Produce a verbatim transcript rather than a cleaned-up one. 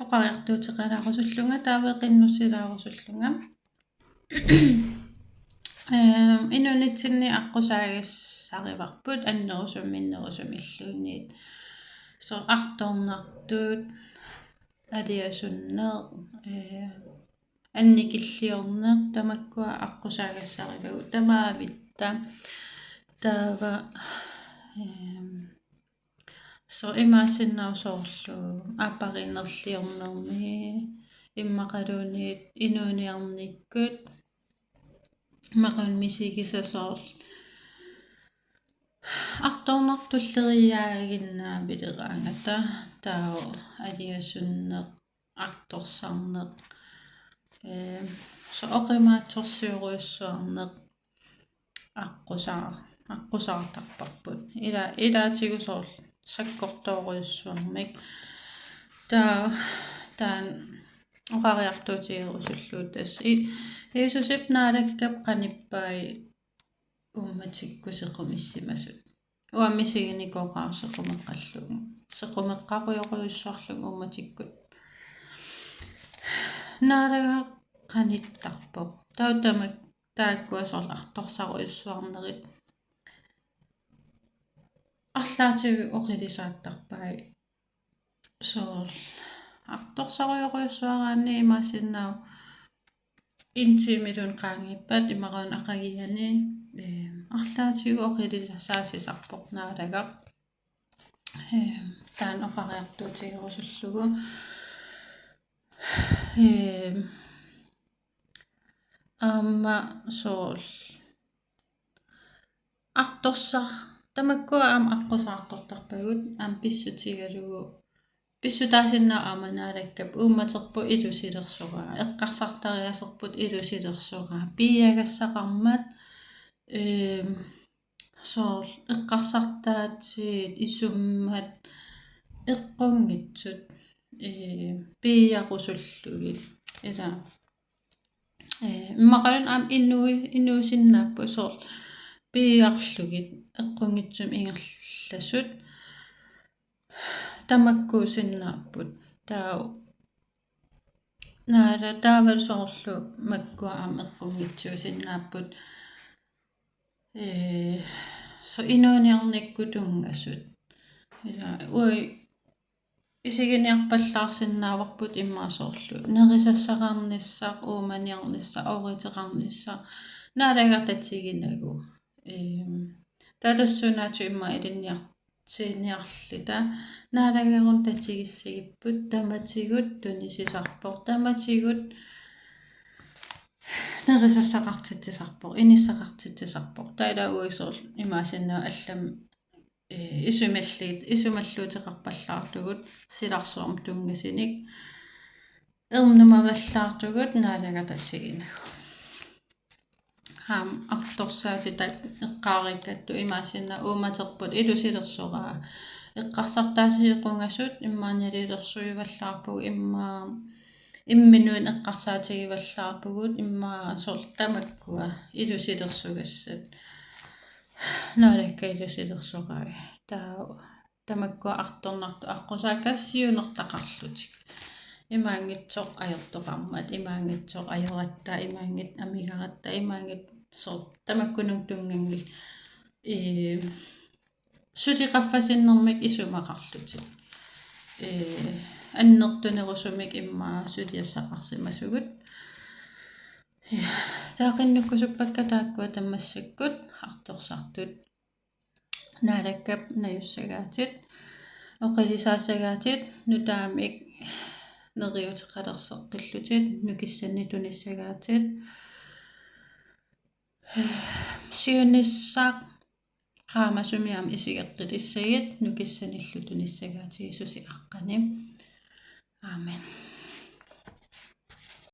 Oqariartuuteqalaarusullunga, taava qinnusilaarusullunga. Ehm, inuunitsinni aqqusaagassarivarput annerusumik minnerusumilluunniit. Soorlu artornartut, aliasunneq, eh, annikilliorneq, tamakkua aqqusaagassarivagut, tamaavitta. Taava, ehm, soorlu imaassinnaavoq soorlu aappariinnerliornermi, immaqaluunniit inuuniarnikkut, immaqaluunniit misigisat soorlu artornartut tulleriiaaginnavileraangata, taava aliasunneq, artorsarneq, ehm, soorlu oqimaatsorsiorujussuarneq aqqusaar-, aqqusaartarparput. Ila-, ilaatigut soorlu sakkortoorujussuarmik. Taava taanna oqariartuutigerusullugu tassa. I-, Jiisusip Naalakkap qanippai uummatikkut sequmissimasut. Uanga misiginikoqaara sequmeqqallugu. Sequmeqqarujorujussuarlugu uummatikkut. Naalagaq qanittarpoq. Taava tamak-, taakkua soorlu artorsarujussuarnerit arlaatigut oqilisaattarpai. Soorlu artorsarujorujussuaraanni imaassinnaavoq en timilluunniit qaangiuppat imaluunniit aqaguani, ehm, arlaatigut oqilisaasisarpoq Naalagaq. Ehm, taanna oqariartuutigerusullugu. Ehm, aamma soorlu artorsar-, tamakkua aamma aqqusaartortarpagut, aamma pissutigalugu. Pissutaasinnaavoq aamma Naalakkap uummaterput ilusilersoraa, eqqarsartariaaserput ilusilersoraa, piiagassaqarmat, ehm, soorlu eqqarsartaatsiit isummat eqqunngitsut, ehm, piiarusullugit. Ila, eh, immaqaluunniit aamma inui-, inuusinnaapput soorlu piiarlugit eqqunngitsumik ingerlasut tamakkuusinnaapput. Taava Naala taavalu soorlu makkua aamma eqqunngitsuusinnaapput. Ee, soorlu inuuniarnikkut tunngasut. Ila uagut isiginiarpallaarsinnaavarput immaqa soorlu nerisassaqarnissaq, uumaniarnissaq, ooriteqarnissaq, Naalagaq tatiginagu. Eem, taava tassuunaatigut immaqa ilinniar-, -siniarluta Naalagarunut tatigissagipput tamatigut tunisisarpoq, tamatigut nerisassaqartitsisarpoq, inissaqartitsisarpoq. Taava uagut soorlu imaassinnaavoq allamik, ee, isumalluut-, isumalluuteqarpallaartugut silarsuarmut tunngasunik, ernumavallaartugut Naalagaq tatiginagu. Aamma artorsaatitat eqqaariikkattut imaassinnaavoq uummaterput ilusilersoraa. Eqqarsartaasiit qungasut immaqa nalilersuivallaarpugut, immaqa imminnut eqqarsaatigivallaarpugut, immaqa soorlu tamakkua ilusilersugassat. Naalakka ilusilersorai. Taava tamakkua artornartut aqqusaakkaat siunertaqarlutik. Imaanngitsoq ajortoqarmat, imaanngitsoq ajoratta, imaanngitsoq amigaratta, imaanngitsoq soorlu tamakkununnga tunnganngillat. Ee, suli qaffasinnermik isumaqarlutik. Ee, annertunerusumik immaqa suliassaqarsimasugut. Ja, taava qinnukkusuppakka taakkua tammassakkut artorsartut. Naalakkap najussagaatit, oqilisaassagaatit, nutaamik neriuuteqalerseqqillutit, nukissannik tunissagaatit. Siunissaq qaamasumik aamma isigeqqilissagit, nukissanillu tunissagaatit Jiisusip aqqani. Amen.